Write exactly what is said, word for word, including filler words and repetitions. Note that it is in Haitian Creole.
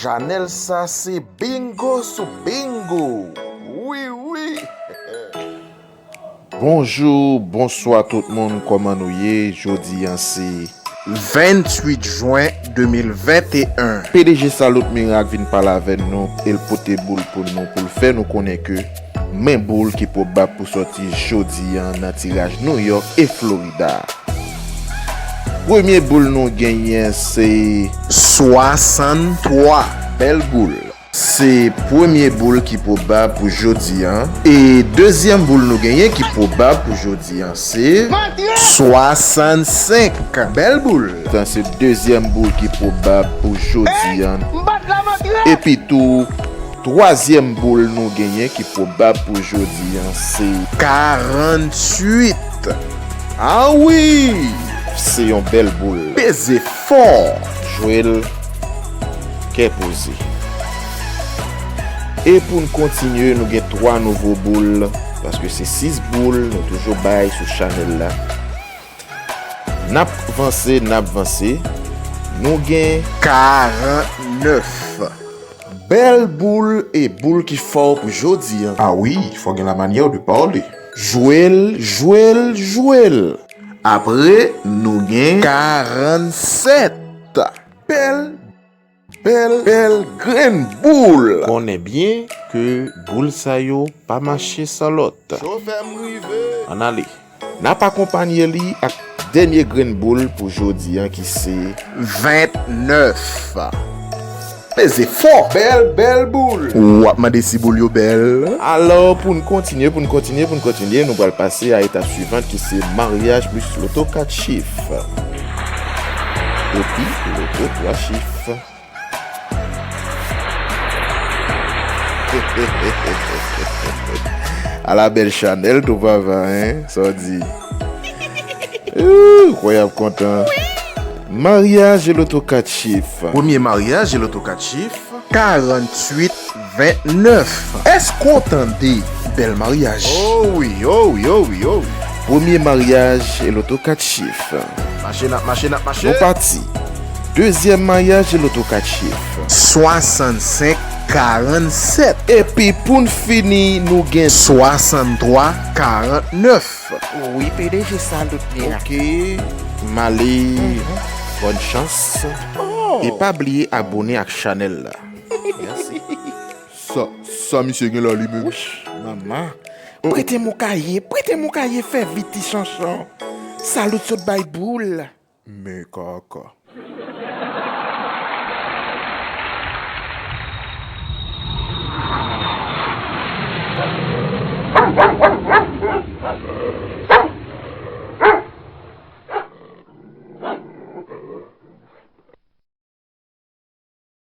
Chanèl sa se bingo sou bingo. Wi, wi. Bonjou, bonswa tout moun, kòman nou ye? Jodi a se venntuit jen de mil venteyen. P D G Salut Miracle vin pale avè nou, e l pote boul pou nou, pou l fè nou konnen ke men boul ki pwobab pou sòti jodi a nan tiraj New York e Florida. Premye boul nou genyen se swasanntwa. Bèl boul. Se premye boul ki pwobab pou jodi a. E dezyèm boul nou genyen ki pwobab pou jodi a se swasannsenk. Bèl boul. Sa se dezyèm boul ki pwobab pou jodi a. Epi tou, twazyèm boul nou genyen ki pwobab pou jodi a se karanntuit. Ah wi! Se yon bèl boul. Peze fò. Jwe l kè poze. E pou n kontinye, nou gen twa nouvo boul, paske se sis boul nou toujou bay sou chanèl la. N ap vanse, n ap vanse. Nou gen karannèf. Bèl boul e boul ki fò pou jodi a. Ah wi, fò gen la manyè de pale. Jwe l, jwe l, jwe l. Apre, nou gen karannsèt. Bèl, bèl, bèl grenn boul. Konnen byen ke boul sa yo pa mache san lòt. Chofè m rive. Ann ale. N ap akonpanye li ak dènye grenn boul pou jodi a ki se ventnèf. Peze fò. Bèl, bèl boul. W ap mande si boul yo bèl. Alò, pou n kontinye, pou n kontinye, pou n kontinye, nou pral pase a etap swivan ki se maryaj plis loto kat chif. Epi, loto twa chif. Ala bèl chanèl tou papa, en? Sa w di? Ooh, kwè y ap kontan. Maryaj e loto kat chif. Premye maryaj e loto kat chif. Karanntuit ventnèf. Èske w tande bèl maryaj? Oh wi, oh wi, oh wi, oh wi. Premye maryaj e loto kat chif. Mache, n ap mache, n ap mache. Nou pati. Dezyèm maryaj e loto kat chif. Swasannsenk karannsèt. Epi pou n fini, nou gen swasanntwa karannèf. Wi, P D G Salut Miracle. Ok, m ale. Bòn chans. Oh. E pa bliye abone ak chanèl la. Mèsi. Sa, sa misye gen la li menm? Wouch, manman. Prete m yon kaye, prete m yon kaye, fè vit ti chanchon. Salut sot bay boul. Men kaka.